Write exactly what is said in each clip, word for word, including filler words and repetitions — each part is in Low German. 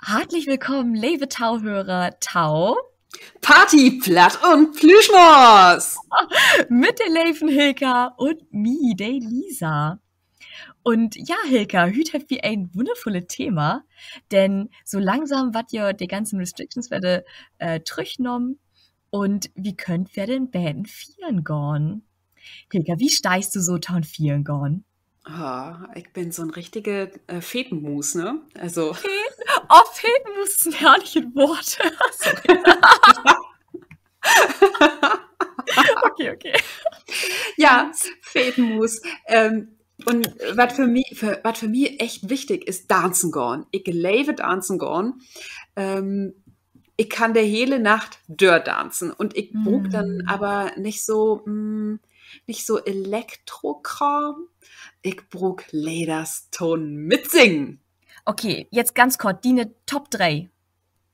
Hartlich willkamen, leve Tauhörer, tau Party, Platt un Plüschmors mit de leven Hilka un mi, de Lisa. Un ja, Hilka, hüüt hebbt wi en wunnervullet Thema, denn so langsam warrt ja de ganzen Restrictions wedder, äh, trüchnahmen un wi köönt wedder en beten fiern gahn. Hilka, wo steihst du so to'n Fiern gahn? Ah, ik bün so'n richtige, äh, Fetenmuus, ne? Also Fetenmuus is en herrlichet Woort. Sorry. Okay, okay. Ja, Fetenmuus. Ähm, un wat för mi, för, wat för mi echt wichtig is, danzen gahn. Ik leve danzen gahn. Ähm, ik kann de hele Nacht dördanzen. Un ik bruuk denn aver nich so, mm, nich so Elektrokraam. Ik bruuk Leders to'n Mitsingen. Okay, jetzt ganz kort, diene Top dree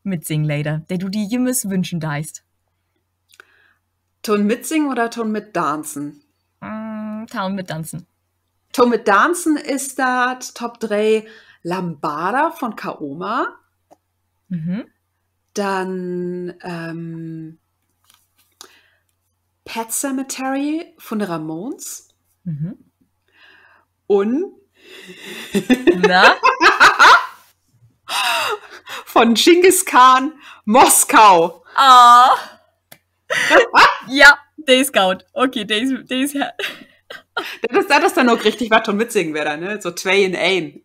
Mitsingledder, de du di jümmers wünschen deist. To'n Mitsingen oder to'n Mitdanzen? Mm, to'n Mitdanzen. To'n Mitdanzen is dat Top dree Lambada von Kaoma. Denn, ähm, Pet Sematary von de Ramones. Un na? Von Dschingis Khan, Moskau. Ah. Ja, de is goot. Okay, de is, de is, dat is, dat is denn ok richtig wat to'n Mitsingen wedder, ne? So twee in een.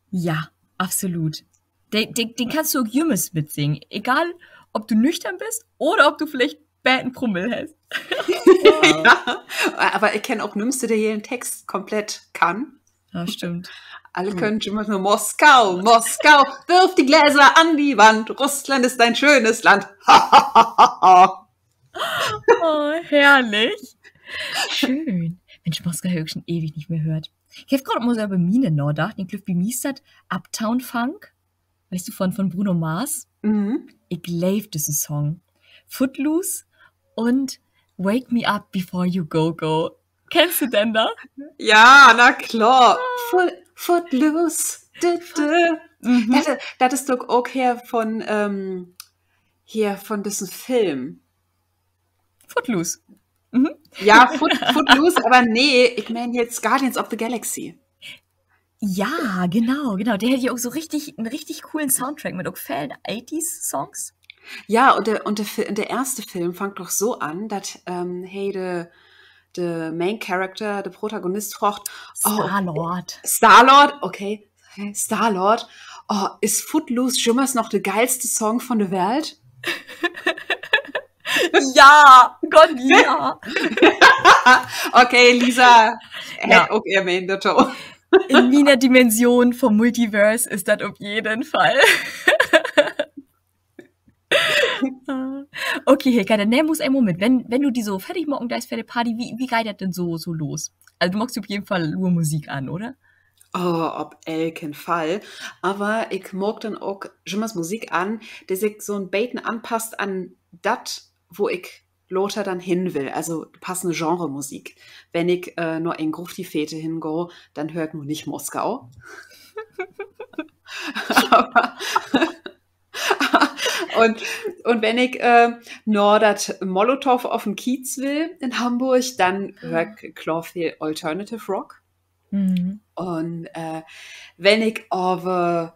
Ja, absolut. De, de, den kannst du ok jümmers mitsingen. Egal, of du nüchtern büst oder of du villicht beten Prummel hest. Ja, aver ik kenn ok nüms, de den Text komplett kann. Ja, stimmt. Alle köönt jümmers nur Moskau, Moskau, wirf die Gläser an die Wand, Russland ist ein schönes Land. Oh, herrlich. Schöön. Minsch, Moskau heff ik ok schon ewig nich mehr höört. Ik heff graad mal so över miene nadacht. Ik glööv, bi mi is dat Uptown Funk. Weetst du, von, von Bruno Mars? Ik leev düssen Song. Footloose un Wake Me Up Before You Go Go. Kennst du den denn? Ja, na klor. Foot-, Footloose. Dü, dü. Dat, dat is doch ok hier von, ähm, hier von düssen Film. Footloose. Ja, Foot-, Footloose, aver nee, ik meen jetzt Guardians of the Galaxy. Ja, genau, genau. De hett ja ok so richtig, en richtig coolen Soundtrack mit ok velen Eighties-Songs. Ja, un de, un de Fi-, un de eerste Film fangt doch so an, dat, ähm, he de, de Main Character, de Protagonist fraagt, oh, Star-Lord. Star-Lord, okay. Star-Lord, oh, is Footloose jümmers noch de geilste Song von de Welt? Ja, Gott, ja. Okay, Lisa hett ok ehr Menen dorto. In miener Dimension vom Multiverse is dat op jeden Fall. Okay, Hilka, denn nehm us eenmal mit. Wenn, wenn du di so fertig maken deist för de Party, wo, wo geiht dat denn so, so los? Also, du maakst op jeden Fall luut Musik an, oder? Oh, op elken Fall. Aver ik maak denn ok jümmers Musik an, de sik so 'n beten anpasst an dat, wo ik later denn hen will. Also passende Genremusik. Wenn ik, äh, na en Grufti-Fete hengah, denn höör ik nu nich Moskau. Un, un wenn ik, äh, na dat Molotow op'n Kiez will in Hamburg, denn höör ik kloor veel Alternative Rock. Un, äh, wenn ik aver,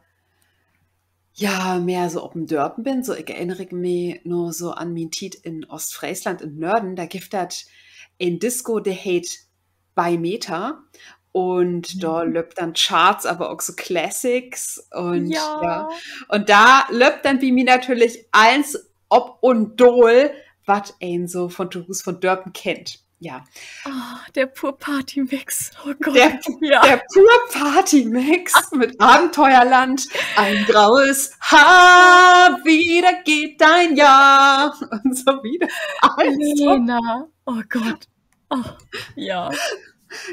ja, mehr so op'n Dörpen bün, so, ik erinner ik mi noch so an mien Tiet in Oostfreesland in Nörden, dor gifft dat en Disco, de heet Bei Meta. Un dor löppt denn Charts, aver ok so Classics. Un ja, un dor löppt denn bi mi natürlich allens op un daal, wat een so von to Huus, von Dörpen kennt. Ja. Oh, der pure Partymix. Oh Gott. Der, der pure Partymix mit Abenteuerland, ein graues Haar, wieder geht ein Jahr und so wieder. Alles so. Lena. Oh Gott. Oh, ja.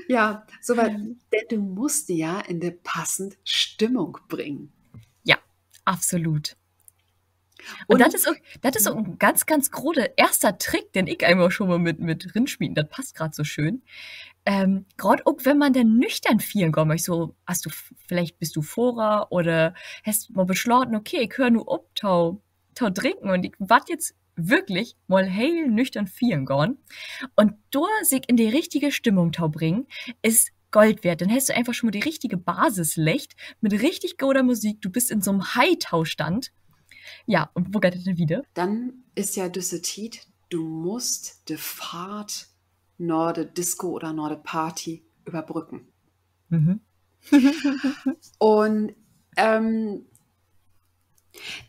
Ja, so wat, denn du musst di ja in de passend Stimmung bringen. Ja, absolut. Un dat is ok, dat is ok en ganz, ganz grote eerste Trick, den ik eenmal schon mal mit, mit rinsmieten. Dat passt graad so schöön. Ähm, graad ok, wenn man denn nüchtern fiern gahn möcht, so, as du, v-, villicht büst du Fohrer oder hest mal beslaten, okay, ik höör nu op to, to drinken un ik warr jetzt würklich mal heel nüchtern fiern gahn. Un dor sik in de richtige Stimmung to bringen, is Gold weert. Denn hest du eenfach schon mal de richtige Basis leggt, mit richtig goder Musik, du büst in so'n High-Tostand. Ja, un wo geiht dat denn wieder? Denn is ja düsse Tiet, du musst de Fahrt na de Disco oder na de Party överbrücken. Un, ähm,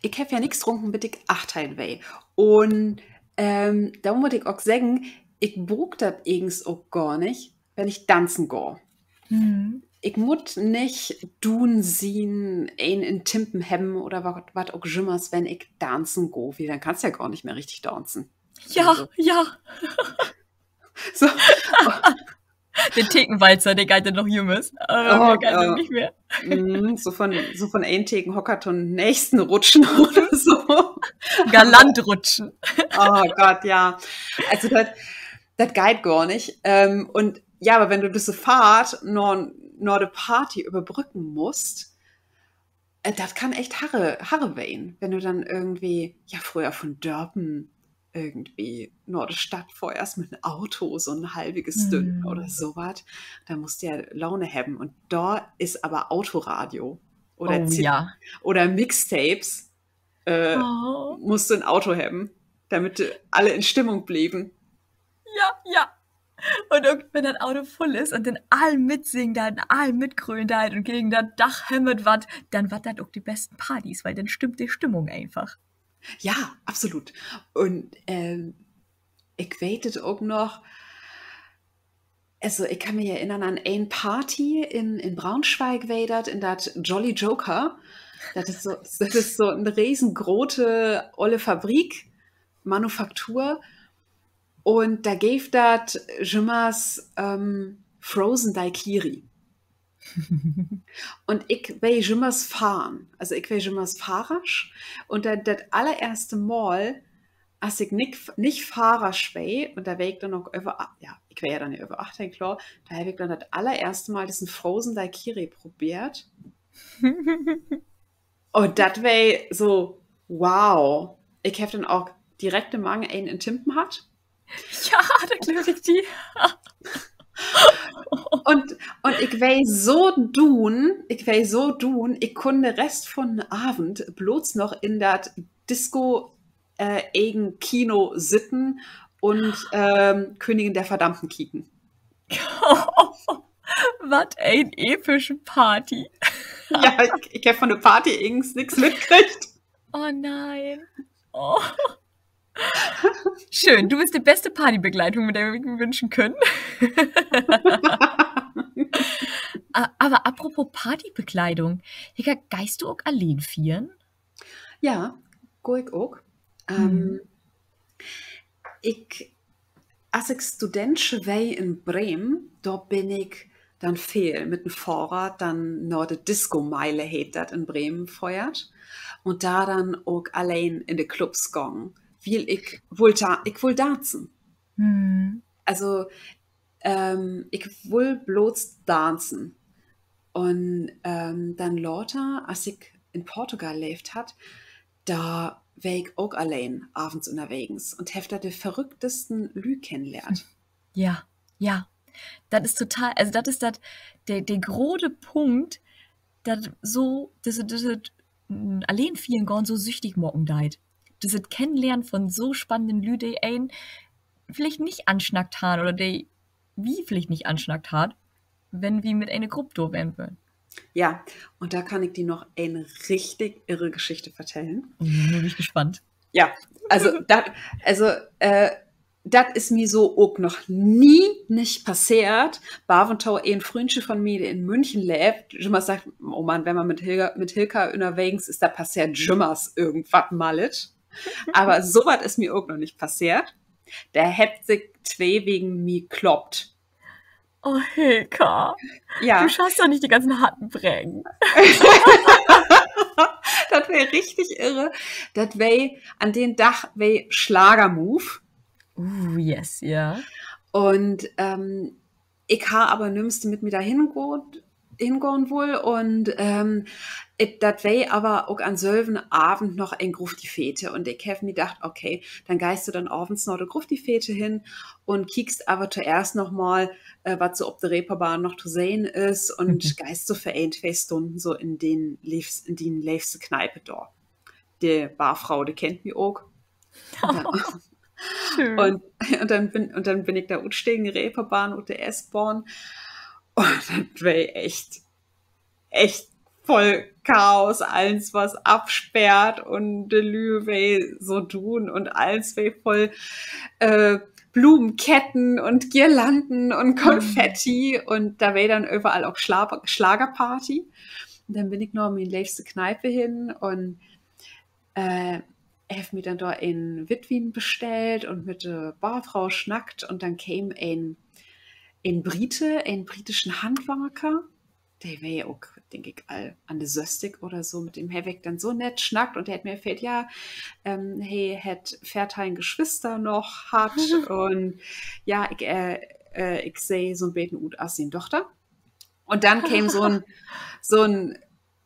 ik heff ja nix drunken, bit ik achtteihn weer. Un, ähm, dor mutt ik ok seggen, ik bruuk dat egens ok gor nich, wenn ik danzen gah. Ik mutt nich duun sien, een in Timpen hebben oder wat, wat ok jümmers, wenn ik danzen gah, wiel denn kannst ja gor nich mehr richtig danzen. Ja, ja. So. De Thekenwalzer, de geiht denn noch jümmers, aver mehr geiht denn nich mehr. So von, so von een Thekenhocker to'n nächsten rutschen oder so. Galant rutschen. Oh Gott, ja. Also dat, dat geiht gor nich. Ähm, un ja, aver wenn du düsse Fahrt na, na de Party överbrücken musst, äh, dat kann echt harre, harre ween, wenn du denn irgendwie, ja, fröher von Dörpen irgendwie na de Stadt föhrst mit 'n Auto, so 'n halvige Stünn oder so wat, denn musst du ja Laune hebben. Un dor is aver Autoradio oder C-, oder Mixtapes, äh, musst du in Auto hebben, damit de alle in Stimmung blieven. Ja, ja. Un ok, wenn dat Auto vull is un denn all mitsingen deit un all mitgrölen deit un gegen dat Dack hämmert warrt, denn warrt dat ok de besten Partys, wiel denn stimmt de Stimmung eenfach. Ja, absolut. Un, ähm, ik weet dat ok noch, also, ik kann mi erinnern an een Party in, in Braunschweig weer dat, in dat Jolly Joker. Dat is so, dat is so 'n riesengrote olle Fabrik, Manufaktur. Un dor geev dat jümmers, ähm, Frozen Daiquiri. Un ik weer jümmers fahren. Also ik weer jümmers Fahrersch. Un dat, dat allereerste Mal, as ik nich, nich Fahrersch weer, un dor weer ik denn ok över, ja, ik weer ja denn över achtteihn, kloor, dor heff ik denn dat allereerste Mal dissen Frozen Daiquiri probeert. Un dat weer so, wow. Ik heff denn ok direkt de Magen een in Timpen hatt. Ja, dat glööv ik di. Un, un ik weer so duun, ik weer so duun, ik kunn de Rest von den Avend blots noch in dat Disco, äh, egen Kino sitten un, ähm, Königin der Verdammten kieken. Wat en epische Party. Ja, ik, ik heff von de Party egens nix mitkregen. Oh nee. Oh. Schöön, du büst de beste Partybegleitung, mit de wi wünschen köönt. A-, aver apropos Partybegleitung, Hilka, geihst du ok alleen fiern? Ja, gah ik ok. Ähm, ik, as ik Studentsche weer in Bremen, dor bün ik denn veel mit den Fohrrad denn na de Disco-Meile, heet dat in Bremen, föhrt. Un dor denn ok alleen in de Clubs gahn, wiel ik wull da-, ik wull danzen. Also, ähm, ik wull blots danzen. Un, ähm, denn later, as ik in Portugal leevt harr, dor weer ik ok alleen avends ünnerwegens un heff dor de verrücktesten Lüüd kennenlehrt. Ja, ja. Dat is total, also dat is dat, de, de grote Punkt, dat so, dat, dat, mm, alleen fiern gahn so süchtig maken deit. Dat Kennenlehren von so spannenden Lüüd, de een villicht nich ansnackt harrn oder de wi villicht nich ansnackt harrn, wenn wi mit ene Grupp dor ween wörrn. Ja, un dor kann ik di noch en richtig irre Geschichte vertellen. Nu bün ik gespannt. Ja, also dat, also, äh, dat is mi so ok noch nie nich passeert. Bavento en Fründsche von mi, de in München leevt, jümmers seggt: Oh Mann, wenn man mit Hilka, mit Hilka ünnerwegens is, dor passeert jümmers irgendwat Mallet. Aver so wat is mi ok noch nich passeert. Dor hebbt sik twee wegen mi kloppt. Oh, Hilka. Ja. Du schasst doch nich de ganzen Harten breken. Dat weer richtig irre. Dat weer, an den Dag weer Schlagermove. Uh, yes, ja. Un, ähm, ik harr aver nüms, de mit mi dor hingahn, hingahn wull. Un, ähm, ik, dat weer aver ok an sülven Avend noch en Grufti-Fete. Un ik heff mi dacht, okay, denn geihst du denn avends na de Grufti-Fete hen un kiekst aver toeerst noch mal, äh, wat so op de Reeperbahn noch to sehn is un geihst so för een, twee Stunnen so in dien leevs-, in dien leevste Kneipe dor. De Barfro, de kennt mi ok. Un denn bün, un denn bün ik dor utstegen, Reeperbahn, ut de S-Bahn. Un dat weer echt, echt vull Chaos. Allens was afsperrt un de Lüüd weer so duun un allens weer vull, äh, Blomenketten un Girlanden un Konfetti. Un dor weer denn överall ok Schla-, Schlagerparty. Un denn bün ik na mien leevste Kneipe hen un, äh, heff mi denn dor en Wittwien bestellt un mit de Barfro snackt un denn keem en, en Brite, en britischen Handwarker. De weer ok, denk ik, al an de sösstig oder so. Mit dem heff ik denn so nett snackt un de hett mi vertellt, ja, ähm, he hett veerteihn Geschwister noch hatt un ja, ik, äh, äh, ik seh so'n beten ut as sien Dochter. Un denn keem so'n, so'n,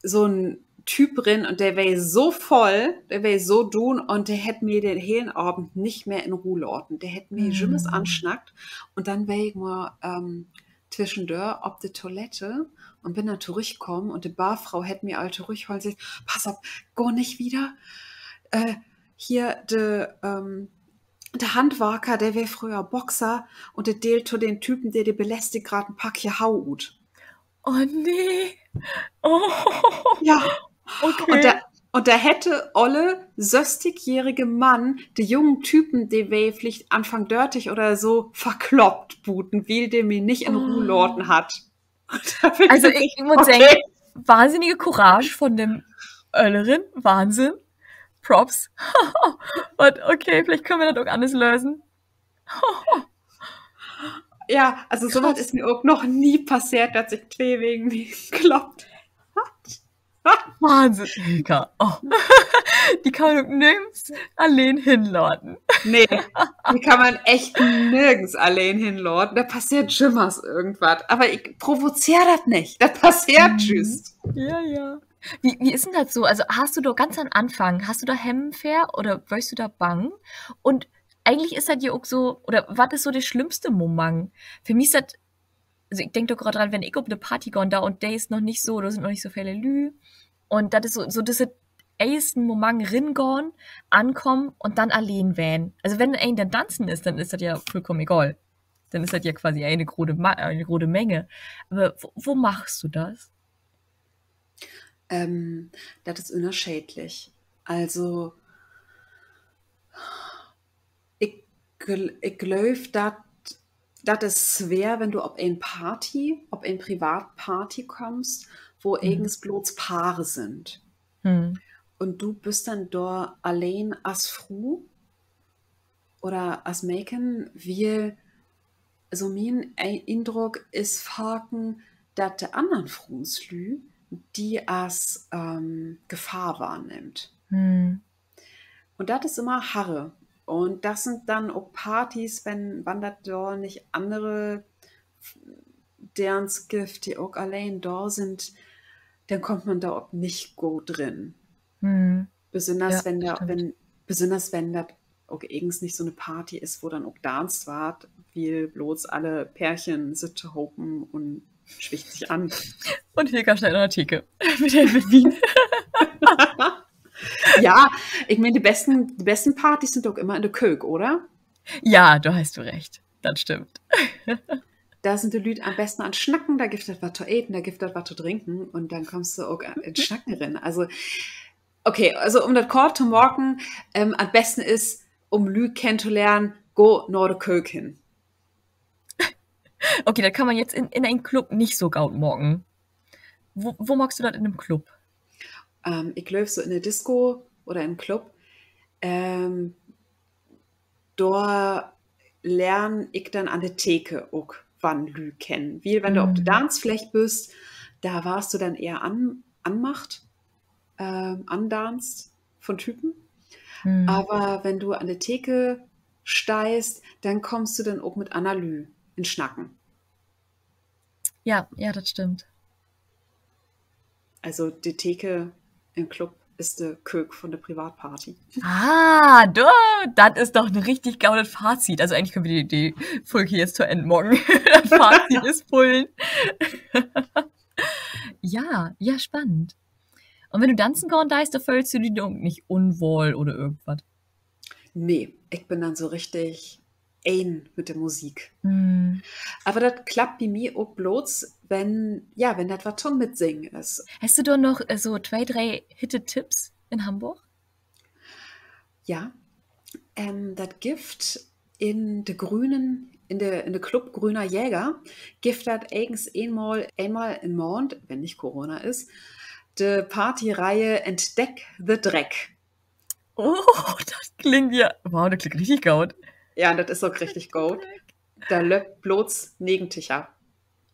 so'n Typ rin un de weer so vull, de weer so duun un de hett mi den helen Avend nich mehr in Roh laten. De hett mi jümmers ansnackt. Un denn weer ik mal, ähm, twischendör op de Toilette un bün denn torüchkamen un de Barfro hett mi al torüchhollen, seggt: Pass op, gah nich wieder. Äh, hier de, ähm, de Handwarker, de weer fröher Boxer un de deelt to den Typen, de de belästigt, graad en Packje Hau ut. Oh nee. Ja. Un dor hett de olle sösstigjohrige Mann de jungen Typen, de weer villicht Anfang dörtig oder so, verkloppt buten, wiel de mi nich in Roh laten hett. Also ik mutt seggen, wahnsinnige Courage von den Ölleren. Wahnsinn. Props. Un okay, villicht köönt wi dat ok anners lösen. Ja, also so wat is mi ok noch nie passeert, dat sik twee wegen mi kloppt hebbt. Wahnsinn, Hilka. De kann man ok nörgens alleen henlaten. Nee, de kann man echt nörgens alleen henlaten. Dor passeert jümmers irgendwat. Aver ik provozeer dat nich. Dat passeert jüst. Ja, ja. Wo, wo is denn dat so? Also, harrst du dor ganz an Anfang, harrst du dor Hemmen vör oder wöörst du dor bang? Un egentlich is dat ja ok so, oder wat is so de slimmste Moment? För mi is dat, also ik denk dor graad dran, wenn ik op 'ne Party gahn do un de is noch nich so, dor sünd noch nich so vele Lüüd. Un dat is so, so düsse eersten Moment ringahn, ankamen un denn alleen ween. Also wenn een denn danzen is, denn is dat ja vullkamen egal. Denn is dat ja quasi ene grote Ma-, ene grote Menge. Aver wo, wo maakst du dat? Ähm, dat is ünnerscheedlich. Also, ik gl-, ik glööv, dat, dat is swoor, wenn du op en Party, op en Privatparty kummst, wo egens blots Paare sünd. Un du büst denn dor alleen as Fru oder as Meeken, wiel, so mien E-, Indruck is faken, dat de annern Fruenslüüd di as, ähm, Gefahr wahrnimmt. Un dat is jümmer harre. Un dat sünd denn ok Partys, wenn, wenn dat dor nich annere Deerns gifft, de ok alleen dor sünd, denn kummt man dor ok nich goot rin. Besünners wenn, besünners wenn dat ok egens nich so 'ne Party is, wo denn ok danzt warrt, wiel blots alle Pärchen sitt tohopen un swiggt sik an. Un Hilka steiht an de Theke. Mit de Wien. Ja, ik meen, de besten, de besten Partys sünd ok jümmer in de Köök, oder? Ja, dor hest du recht. Dat stimmt. Dor sünd de Lüüd an'n besten an't Snacken, dor gifft dat wat to eten, dor gifft dat wat to drinken un denn kummst du ok in't Snacken rin. Also, okay, also üm dat kort to maken, ähm, an't besten is, üm Lüüd kennentolehren, gah na de Köök hen. Okay, dat kann man jetzt in, in en Club nich so goot maken. Wo, wo maakst du dat in en Club? Ähm, ik glööv, so in de Disco oder in Club, ähm, dor lehr ik denn an de Theke ok wan Lüüd kennen. Wiel, wenn du op de Danzfläch büst, dor warrst du denn ehr an-, anmacht, ähm, andanzt von Typen. Aver wenn du an de Theke steihst, denn kummst du denn ok mit anner Lüüd in't Snacken. Ja, ja, dat stimmt. Also, de Theke in Club is de Köök von de Privatparty. Ah, do, dat is doch en richtig godet Fazit. Also, egentlich köönt wi de, de Folg hier jetzt to Enn maken. Dat Fazit is Pullen. Ja, ja, spannend. Un wenn du danzen gahn deist, dor föhlst du di denn ok nich unwoll oder irgendwat? Nee, ik bün denn so richtig een mit de Musik. Aver dat klappt bi mi ok blots, wenn, ja, wenn dat wat to'n Mitsingen is. Hest du dor noch, äh, so twee, dree hitte Tipps in Hamborg? Ja, ähm, dat gifft in de Grünen, in de, in de Club Grüner Jäger, gifft dat egens eenmal, eenmal in Maand, wenn nich Corona is, de Partyreihe Entdeck the Dreck. Oh, dat klingt ja, wow, dat klingt richtig goot. Ja, dat is ok richtig goot. Dor löppt blots Negentiger.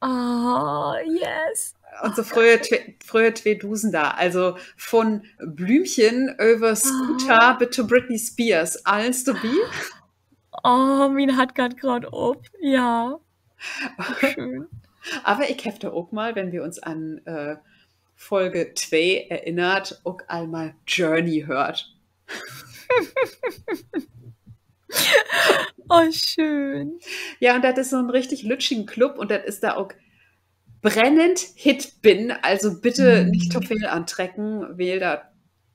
Oh, yes. Un so fröhe Twee-, fröhe Tweedusender, also von Blümchen över Scooter bit to Britney Spears, allens dorbi. Oh, mien Hart gaht graad op, ja. Schöön. Aver ik heff dor ok mal, wenn wi uns an, äh, Folge twee erinnert, ok al mal Journey höört. Oh, schöön. Ja, un dat is so 'n richtig lüttjen Club un dat is dor ok brennend hitt binnen. Also bitte nich to veel antrecken, wiel dor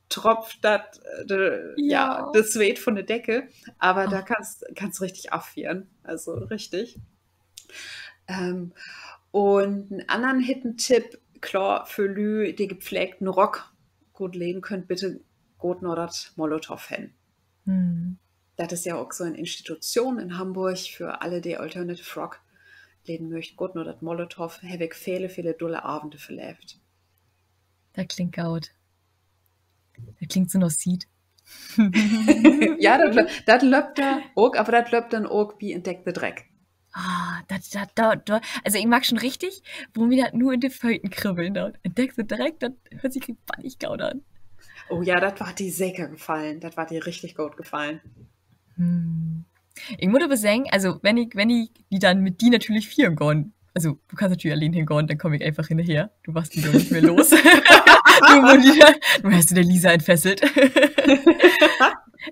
troppt dat, äh, de, ja, de Sweet von de Decke. Aver dor kannst, kannst richtig affiern. Also richtig. Ähm, un en annern hitten Tipp, kloor, för Lüüd, de gepflegten Rock goot leden köönt, bitte goot na dat Molotow hen. Dat is ja ok so en Institution in Hamborg för alle, de Alternative Rock leden möögt. Goot na dat Molotow, heff ik vele, vele dulle Avende verleevt. Dat klingt goot. Dat klingt so na Siet. Ja, dat lö-, dat löppt dor ok, aver dat löppt denn ok bi Entdeck the Dreck. Ah, dat, dat, dor, dor, also ik mark schon richtig, wo mi dat nu in de Fööt kribbeln doot. Entdeck the Dreck, dat höört sik bannig goot an. Oh ja, dat warrt di seker gefallen. Dat warrt di richtig goot gefallen. Ik mutt aver seggen, also, wenn ik, wenn ik di denn mit di natürlich fiern gahn, also, du kannst natürlich alleen hengahn, denn kaam ik eenfach hinnerher. Du warrst mi doch nich mehr los. Du, du hest de Lisa entfesselt.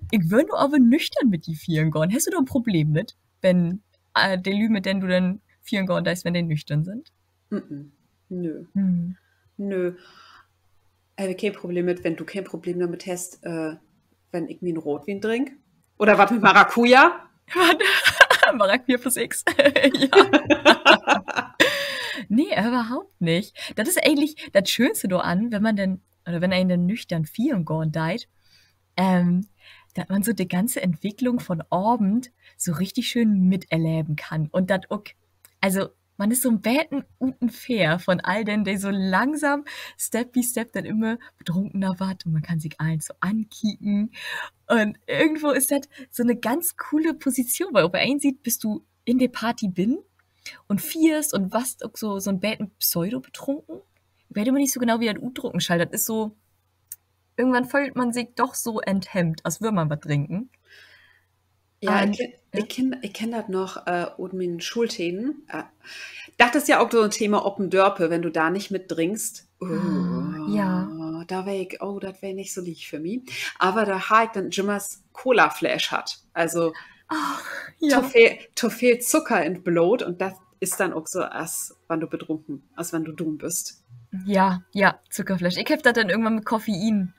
Ik wöör nu aver nüchtern mit di fiern gahn. Hest du dor en Problem mit, wenn, äh, de Lüüd, mit de du denn fiern gahn deist, wenn de nüchtern sünd? Nö. Nö. Heff ik keen Problem mit, wenn du keen Problem dormit hest, äh, wenn ik mien Rootwien drink. Oder wat mit Maracuja? Maracuja plus X. Ja. Nee, överhaupt nich. Dat is egentlich dat Schöönste doran, wenn man denn, oder wenn een denn nüchtern fiern gahn deit, ähm, dat man so de ganze Entwicklung von Avend so richtig schöön miterleven kann. Un dat ok, also, man is so 'n beten uten Fähr von all den, de so langsam, Step by Step, denn immer bedrunkener warrt un man kann sik allens so ankieken. Un irgendwo is dat so 'ne ganz coole Position, wiel op de een Siet büst du in de Party binnen un fierst un warrst ok so, so 'n beten pseudo-bedrunken. Ik weet immer nich so genau, wo ik dat utdrücken schall. Dat is so, irgendwann föhlt man sik doch so enthemmt, as wöör man wat drinken. Ja, ik kenn, ik kenn dat noch, äh, ut mien Schoolteden. Äh, dat is ja ok so 'n Thema op 'n Dörpe, wenn du dor nich mit drinkst. Ja. Dor weer ik, oh, dat weer nich so licht för mi. Aver dor harr ik denn jümmers Colafleesch hatt. Also, to veel, to veel Zucker in't Bloot un dat is denn ok so, as wenn du bedrunken, as wenn du duun büst. Ja, ja, Zuckerfleesch. Ik heff dat denn irgendwann mit Koffein,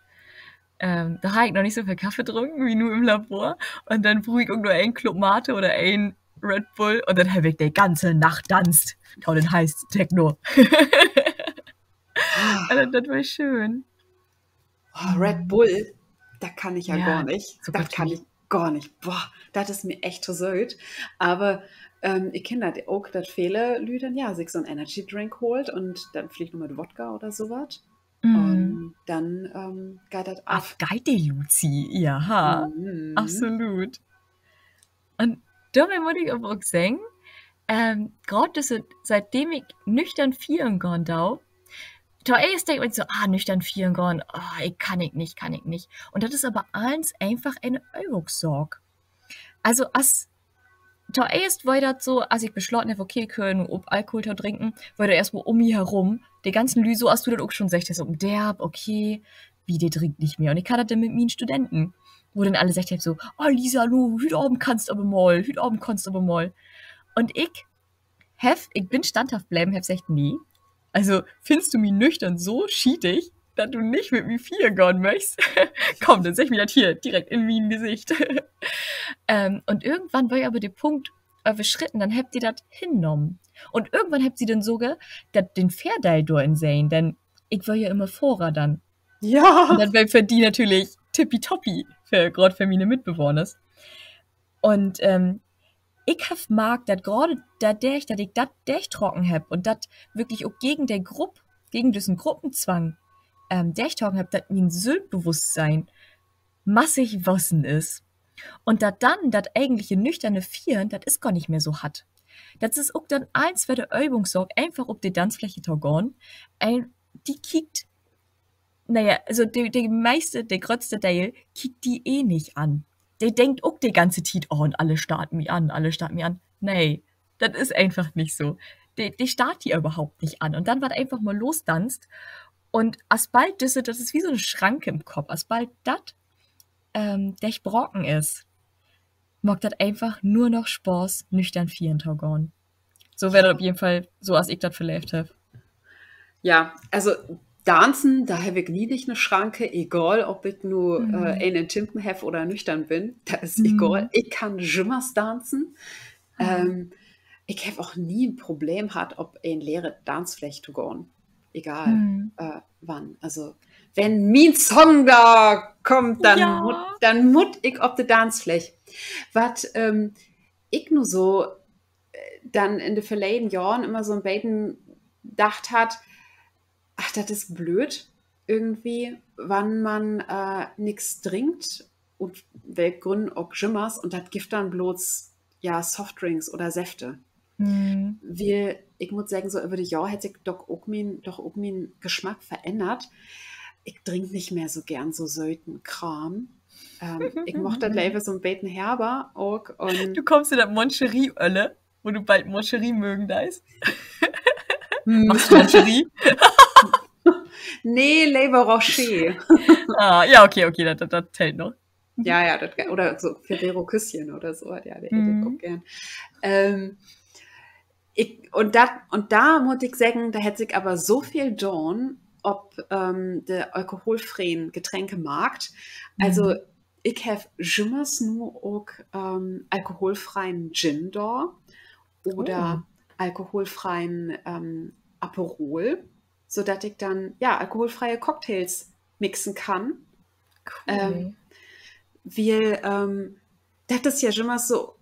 ähm, dor harr ik noch nich so veel Kaffee drunken as nu in't Labor. Un denn bruuk ik ok nur een Club Mate oder een Red Bull un denn heff ik de ganze Nacht danzt to den heißen Techno. Aver dat weer schöön. Oh, Red Bull, dat kann ik ja gor nich. Dat kann ik gor nich. Boah, dat is mi echt to sööt. Aver, ähm, ik kenn dat ok, dat vele Lüüd denn, ja, sik so 'n Energy Drink haalt un denn villicht noch mit Wodka oder so wat. Un denn, ähm, geiht dat af. Af geiht de Luzi, ja. Absolut. Un dorbi mutt ik aver ok seggen, ähm, graad düsse, sietdem ik nüchtern fiern gahn do, toeerst denkt man so, ah, nüchtern fiern gahn, ah, ik kann ik nich, kann ik nich. Un dat is aver allens eenfach en Övungssaak. Also, as Toeerst weer dat so, as ik besloten heff, okay, ik höör nu op, Alkohol to drinken, weer dor eerstmal üm mi herum de ganzen Lüüd, so as du dat ok schon seggt hest, op 'n Dörp, okay, wie, de drinkt nich mehr. Un ik harr dat denn mit mien Studenten, wo denn alle seggt hebbt so: Oh, Lisa, nu, hüüt Avend kannst aver mal, hüüt Avend kannst aver mal. Un ik heff, ik bün standhaft bleven, heff seggt: Nee. Also, finnst du mi nüchtern so schietig, dat du nich mit mi fiern gahn möchst? Kumm, denn segg mi dat hier direkt in mien Gesicht. Ähm, un irgendwann weer aver de Punkt överschritten, denn hebbt de dat hinnahmen. Un irgendwann hebbt se denn sogor dat, den Vördeel dorin sehn, denn ik weer ja immer Fohrer denn. Ja. Un dat weer för di natürlich tippitoppi, för, graad för miene Mitbewahners. Un, ähm, ik heff markt, dat graad dordör, dat ik dat dörchtrocken heff un dat würklich ok gegen de Grupp, gegen düssen Gruppenzwang, ähm, dörchtrocken heff, dat mien Sülvstbewusstsein massig wussen is. Un dat denn dat egentliche nüchterne Fiern, dat is gor nich mehr so hart. Dat is ok denn eens wedder Övungssaak, eenfach op de Danzfläche to gahn. Een, di kiekt, na ja, also de, de meiste, de gröttste Deel kiekt di eh nich an. De denkt ok de ganze Tiet: Oh, un alle starrt mi an, alle starrt mi an. Nee, dat is eenfach nich so. De, de starrt di överhaupt nich an. Un denn warrt eenfach mal losdanzt. Un asbald düsse, dat is wie so 'ne Schranke in'n Kopp, asbald dat, ähm, dörchbraken is, maakt dat eenfach nur noch Spaaß, nüchtern fiern to gahn. So weer dat op jeden Fall, so as ik dat beleevt heff. Ja, also Danzen, dor heff ik nie nich 'ne Schranke, egal of ik nu, äh, een in Timpen heff oder nüchtern bün, dat is egal. Ik kann jümmers danzen. Ähm, ik heff ok nie en Problem hatt, op en leere Danzfläch to gahn. Egal, äh, wann. Also, wenn mien Song dor kummt, denn mutt, denn mutt ik op de Danzfläch. Wat, ähm, ik nu so, äh, denn in de verleden Johren immer so 'n beten dacht harr, ach, dat is blööd irgendwie, wann man, äh, nix drinkt, ut welk Grünnen ok jümmers, un dat gifft denn blots, ja, Softdrinks oder Säfte. Wiel, ik mutt seggen, so över de Johr hett sik doch ok mien, doch ok mien Geschmack verännert. Ik drink nich mehr so geern so söten Kraam. Ähm, ik mag dat lever so 'n beten herber ok. Un du kummst in dat Moncherie-Öller, wo du bald Moncherie mögen deist. Magst du Moncherie? Nee, lever Rosé. Ah, ja, okay, okay, dat, dat, dat tellt noch. Ja, ja, dat, oder so Ferrero Küsschen oder so, ja, de eet ik ok geern. Ähm, ik, un dat, un dor mutt ik seggen, dor hett sik aver so veel daan op, ähm, de alkoholfree'en Getränkemarkt. Also, ik heff jümmers nu ok, ähm, alkoholfreien Gin dor oder alkoholfreien, ähm, Aperol, so dat ik denn, ja, alkoholfreie Cocktails mixen kann. Ähm, wiel, ähm, dat is ja jümmers so,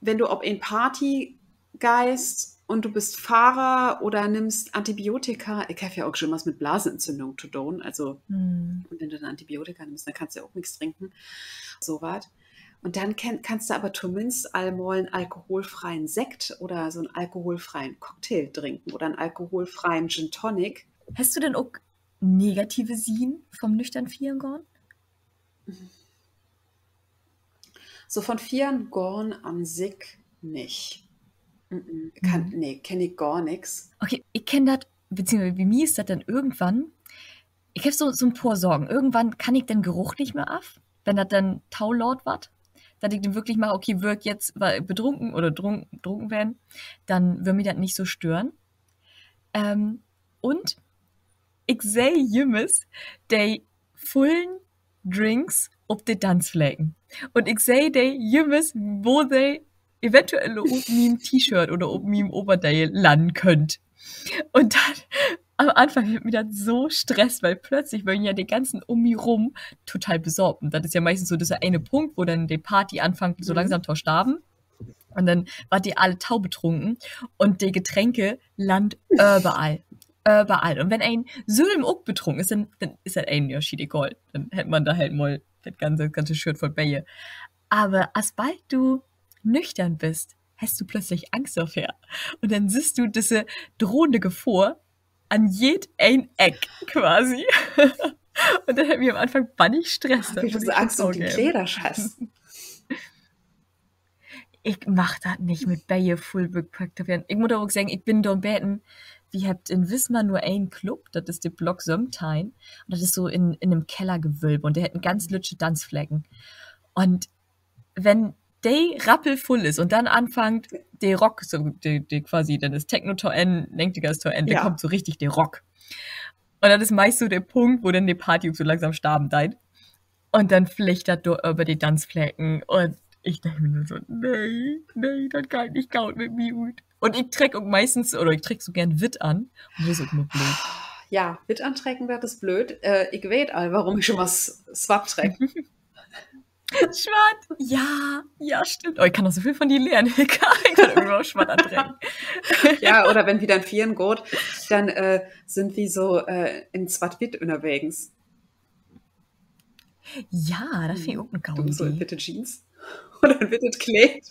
wenn du op en Party geihst un du büst Fahrer oder nimmst Antibiotika, ik heff ja ok jümmers mit Blasenentzündung to doon, also, un wenn du denn Antibiotika nimmst, denn kannst du ja ok nix drinken, so wat. Un denn kann-, kannst du aver tominnst al mal en alkoholfreien Sekt oder so 'n alkoholfreien Cocktail drinken oder 'n alkoholfreien Gin Tonic. Hest du denn ok negative Sieden vom nüchtern Fiern gahn? So von Fiern gahn an sik nich. Kann, nee, kenn ik gor nix. Okay, ik kenn dat, beziehungsweise bi mi is dat denn irgendwann, ik heff so, so 'n poor Sorgen. Irgendwann kann ik den Geruch nich mehr af, wenn dat denn to laat warrt, dat ik denn würklich mark, okay, wöör ik jetzt wa-, bedrunken oder drunk-, drunken ween, denn wöör mi dat nich so stören. Ähm, un ik seh jümmers de vullen Drinks op de Danzflächen. Un ik seh de jümmers, wo de eventuell op mien T-Shirt oder op mien Overdeel lannen köönt. Un dat, an'n Anfang hett mi dat so stresst, wiel plötzlich weren ja de ganzen üm mi rüm total besapen. Dat is ja meistens so düsse ene Punkt, wo denn de Party anfangt, so langsam to starten. Un denn warrt de alle to betrunken un de Getränke landt överall. Överall. Un wenn een sülm ok betrunken is, denn, denn is dat een ja schietegal. Denn hett man dor halt mal dat ganze, ganze Shirt vull Beer. Aver asbald du nüchtern büst, hest du plötzlich Angst dorvör. Un denn sühst du düsse drohende Gefohr an jedeen Eck quasi. Un dat hett mi an'n Anfang bannig stresst, dat mutt ik so Angst üm de Kleder hest. Ik mag dat nich, mit Beer vull bepackt to weern. Ik mutt aver ok seggen, ik bün dor 'n beten, wi hebbt in Wismar nur een Club, dat is de Block söventeihn. Un dat is so in, in en Kellergewölbe un de hett en ganz lüttje Danzfleken. Un wenn de rappelvull is un denn anfangt de Rock, so, de, de quasi, denn is Techno to Enn, negentigers to Enn, denn kummt so richtig de Rock. Un dat is meist so de Punkt, wo denn de Party ok so langsam starven deit. Un denn fleegt dat dor över de Danzfleken. Un ik denk mi nur so, nee, nee, dat geiht nich goot mit mi ut. Un ik treck ok meistens, oder ik treck so geern witt an. Un dat is ok nur blööd. Ja, witt antrecken, dat is blööd. Äh, ik weet al, worüm ik schon mal s-, swatt treck. Swatt, ja, ja, stimmt. Oh, ik kann noch so veel von di lehren, Hilka. Ik kann irgendwann swatt antrecken. Ja, oder wenn wi denn fiern gaht, denn, äh, sünd wi so, äh, in Swatt-Witt ünnerwegens. Ja, dat finn ik ok en gode Idee. Du so in witte Jeans oder en wittet Kleed.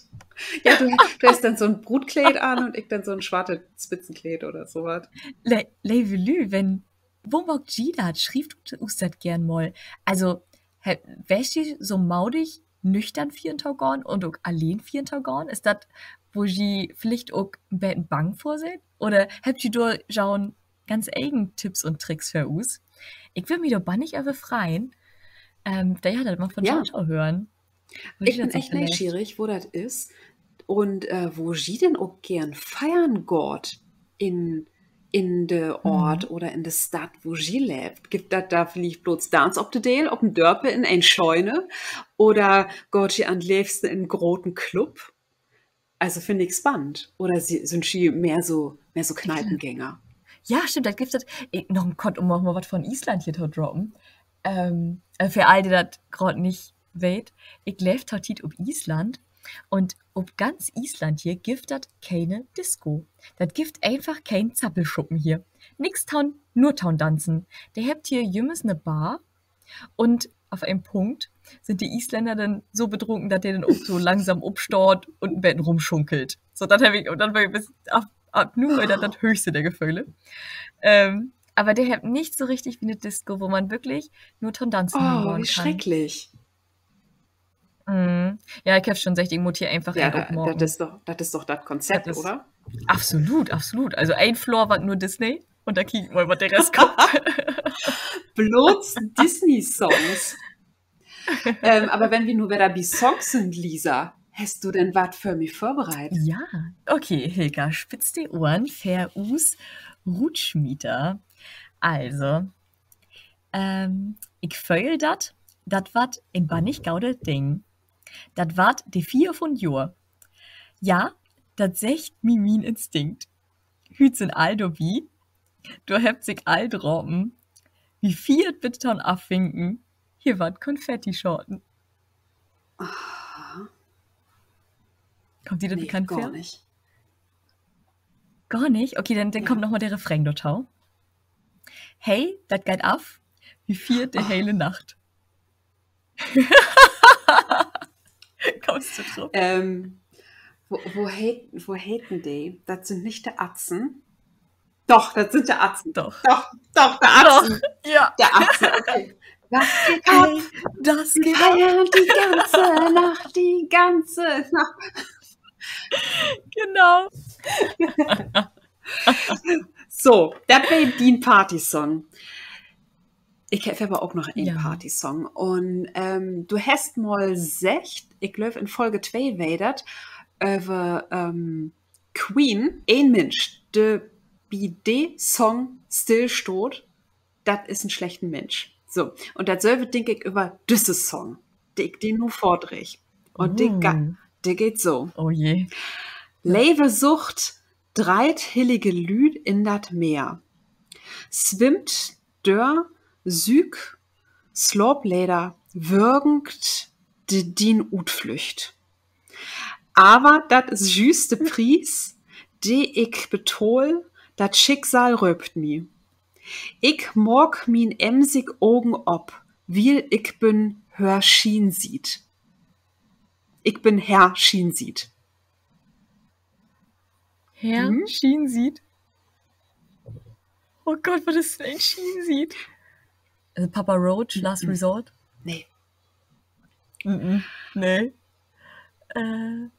Ja, du, du hest denn so 'n Bruutkleed an un ik denn so 'n swartet Spitzenkleed oder so wat. Le-, leve Lüüd, wenn, wo maakt ji dat? Schrievt us dat geern mal. Also, he-, weest ji so modig, nüchtern fiern to gahn un ok alleen fiern to gahn? Is dat, wo ji villicht ok en beten bang vör seet? Oder hebbt ji dor schon ganz egen Tipps un Tricks för us? Ik würr mi dor bannig över freien, ähm, dor, ja, dat mal von jo to hören. Ik bün echt neeschierig, wo dat is. Un, äh, wo ji denn ok geern feiern gaht in, in de Oort oder in de Stadt, wo ji leevt. Gifft dat dor villicht blots Danz op de Deel, op en Dörpe, in en Scheune? Oder gaht ji an'n leevsten in en groten Club? Also, finn ik spannend. Oder sünd ji mehr so, mehr so Kneipengänger? Ja, stimmt, dat gifft dat, ik, noch en kort, üm noch mal wat von Island hier to droppen. Ähm, also för all, de dat graad nich weet, ik leev to Tiet op Island. Un op ganz Island hier gifft dat kene Disco. Dat gifft eenfach keen Zappelschuppen hier. Nix to'n, nur to'n Danzen. De hebbt hier jümmers 'ne Bar. Un op en Punkt sünd de Isländer denn so bedrunken, dat de denn ok so langsam opstaht un en beten rumschunkelt. So, dat heff ik, dat weer, bit af, af nu weer dat dat hööchste der Geföhle. Ähm, aver de hebbt nich so richtig wie 'ne Disco, wo man würklich nur to'n Danzen hingahn kann. Oh, wie schrecklich. Ja, ik heff schon seggt, ik mutt hier eenfach een opmaken. Dat is doch, dat is doch dat Konzept, oder? Absolut, absolut. Also een Floor, wat nur Disney, un denn kiek ik mal, wat de Rest kummt. Blots Disney-Songs. Ähm, aver wenn wi nu wedder bi Songs sünd, Lisa, hest du denn wat för mi vörbereit? Ja, okay, Hilka, spitz de Ohren, för us Rutsmieter. Also, ähm, ik föhl dat, dat warrt en bannig godet Ding. Dat warrt de Fier von't Johr. Ja, dat seggt mi mien Instinkt. Hüüt sünd all dorbi. Dor hebbt sik all drapen. Wi fiert bit to'n Afwinken. Hier warrt Konfetti schaten. Kummt di dat bekannt vör? Gor nich. Gor nich? Okay, denn, denn kummt noch mal de Refrain dorto. Hey, dat geiht af. Wi fiert de hele Nacht. Kummst du drup? Ähm, wo, wo heet, wo heten de? Dat sünd nich de Atzen. Doch, dat sünd de Atzen. Doch. Doch, doch, de Atzen. Ja. De Atzen, okay. Dat geiht af. Dat geiht af. Die ganze Nacht, die ganze Nacht. Genau. So, dat weer dien Partysong. Ik heff aver ok noch en Partysong. Un, ähm, du hest mal seggt, ik glööv, in Folge twee weer dat, över, ähm, Queen: Een Minsch, de bi de Song stillstaht, dat is en slechten Minsch. So, un datsülve denk ik över düsse Song, de ik di nu vördreeg. Un de ge-, de geiht so. Levesucht dreiht hillige Lüüd in dat Meer, swimmt dör süük Slaapleder, würgt de, dien Utflücht. Aver dat is jüst de Pries, de ik betahl, dat Schicksal rööpt mi. Ik maak mien emsig Ogen op, wiel ik bün hör Schiensiet. Ik bün hör Schiensiet. Hör Schiensiet? Oh Gott, wat is denn en Schiensiet? Also Papa Roach, Last Resort? Nee. Nee. Äh,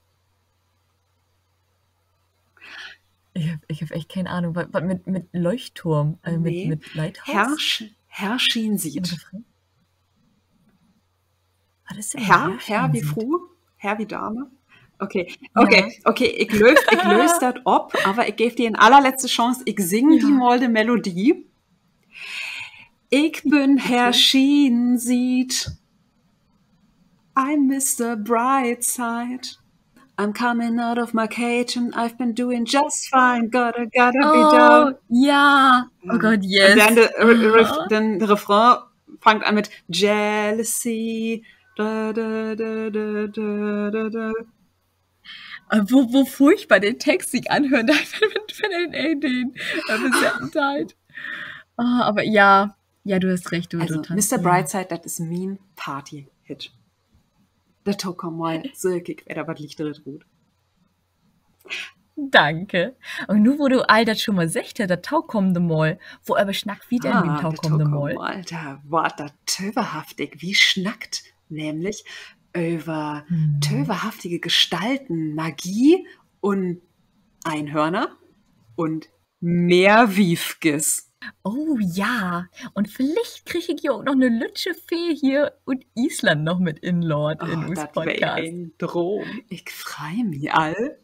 Ik heff, ik heff echt keen Ahnung. Wat, wat mit, mit Leuchtturm, äh, mit, mit Lighthouse? Herr Schien sieht. Wat is denn Herr, Herr wie Fru? Herr wie Dame? Okay, okay, ik löös, ik löös dat op, aver ik geev di en allerletzte Chance. Ik sing di mal de Melodie. Ik bün Herr Schien sieht. I'm Mister Brightside. I'm coming out of my cage and I've been doing just fine. Gotta, gotta be down. Ja. Oh Gott, yes. Un denn de, äh, Ref-, denn de Refrain fangt an mit Jealousy. Da, da, da. Äh, wo, wo furchtbar de Text sik anhören deit, wenn, wenn een, een den, äh, översetten deit. Ah, aver ja, ja, du hest recht, du, also, Mister Brightside, dat is mien Party-Hit. Dorto kummt mal, söök ik wedder wat Lichteret rut. Danke. Un nu, wo du all dat schon mal seggt hest, dat tokamen Mal, woröver snackt wi denn bi dat tokamen Mal? Dor warrt dat töverhaftig. Wi snackt nämlich över töverhaftige Gestalten, Magie un Eenhörner un Meerwiefkes. Oh ja, un villicht krieg ik ja ok noch 'ne lüttje Fee hier ut Island noch mit inlaadt in us Podcast. Dat weer en Droom. Ik frei mi al.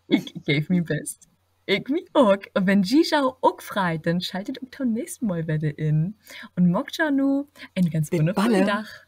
Ik geev mien Best. Ik mi ok. Un wenn ji jo ok freit, denn schaltet ok to'n nächsten Mal wedder in. Un maakt jo nu en ganz wunnervullen Dag.